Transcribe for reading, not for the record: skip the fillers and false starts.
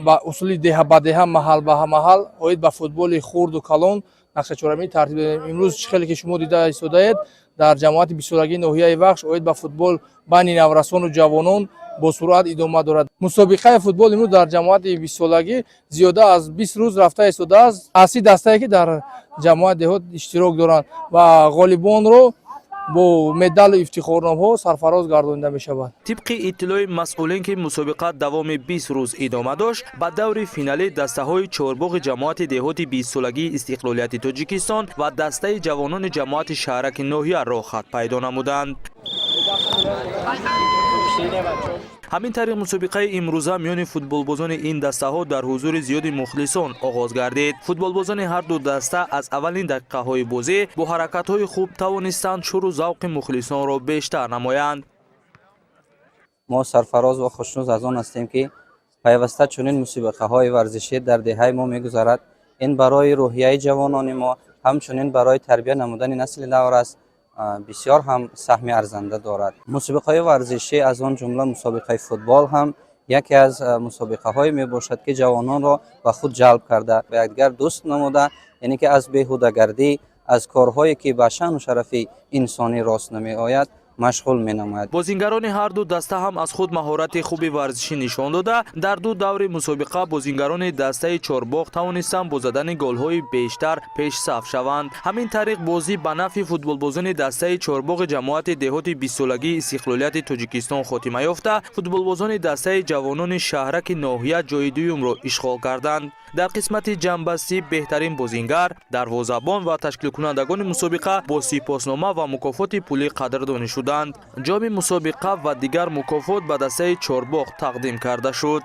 Ба усули деҳа ба деҳа, маҳал ба маҳал оид ба футболи хурду калон нақша чорабинӣ тартиб додем. Имрӯз чӣ хеле ки шумо дида истодаед, дар ҷамоати бистсолагии ноҳияи Вахш оид ба футбол байни наврасону ҷавонон бо суръат идома дорад. Мусобиқаи футбол имрӯз дар ҷамоати бистсолагӣ зиёда аз 20 рӯз рафта истодааст. Аз 30 дастае, ки дар ҷамоати деҳот иштирок доранд, ва ғолибонро бо медалу ифтихорномҳо сарфароз гардонида мешавад. Тибқи иттилои масъулин, ки мусобиқа давоми 20 рӯз идома дошт, ба даври финалӣ дастаҳои Чорбоғи ҷамоати деҳоти бистсолагии истиқлолияти Тоҷикистон ва дастаи ҷавонони ҷамоати шаҳраки ноҳия роҳхат пайдо намуданд. Ҳамин тариқ, мусобиқаи имрӯза миёни футболбозони ин дастаҳо дар ҳузури зиёди мухлисон оғоз гардид. Футболбозони ҳарду даста аз аввалин дақиқаҳои бозӣ бо ҳаракатҳои хуб тавонистанд шӯру завқи мухлисонро бештар намоянд. Мо сарфароз ва хушнуд аз он ҳастем, ки пайваста чунин мусобиқаҳои варзишӣ дар деҳаи мо мегузарад. Ин барои рӯҳияи ҷавонони мо, ҳамчунин барои тарбия намудани насли наврас бисёр ҳам саҳми арзанда дорад. Мусобиқаҳои варзишӣ, аз он ҷумла мусобиқаи футбол ҳам яке аз мусобиқаҳое мебошад, ки ҷавононро ба худ ҷалб карда, ба якдигар дӯст намуда, яъне ки аз беҳудагардӣ, аз корҳое, ки ба шаъну шарафи инсонӣ рост намеояд, машғул менамояд. Бозингарони ҳарду даста ҳам аз худ маҳорати хуби варзишӣ нишон дода, дар ду даври мусобиқа бозингарони дастаи Чорбоғ тавонистанд бо задани голҳои бештар пешсаф шаванд. Ҳамин тариқ, бозӣ ба нафъи футболбозони дастаи Чорбоғи ҷамоати деҳоти бистсолагии истиқлолияти Тоҷикистон хотима ёфта, футболбозони дастаи ҷавонони шаҳраки ноҳия ҷои дуюмро ишғол карданд. Дар қисмати ҷамъбастӣ беҳтарин бозингар, дарвозабон ва ташкилкунандагони мусобиқа бо сипоснома ва мукофоти пулӣ қадрдонӣ шуданд. Ҷоми мусобиқа ва дигар мукофот ба дастаи Чорбоғ тақдим карда шуд.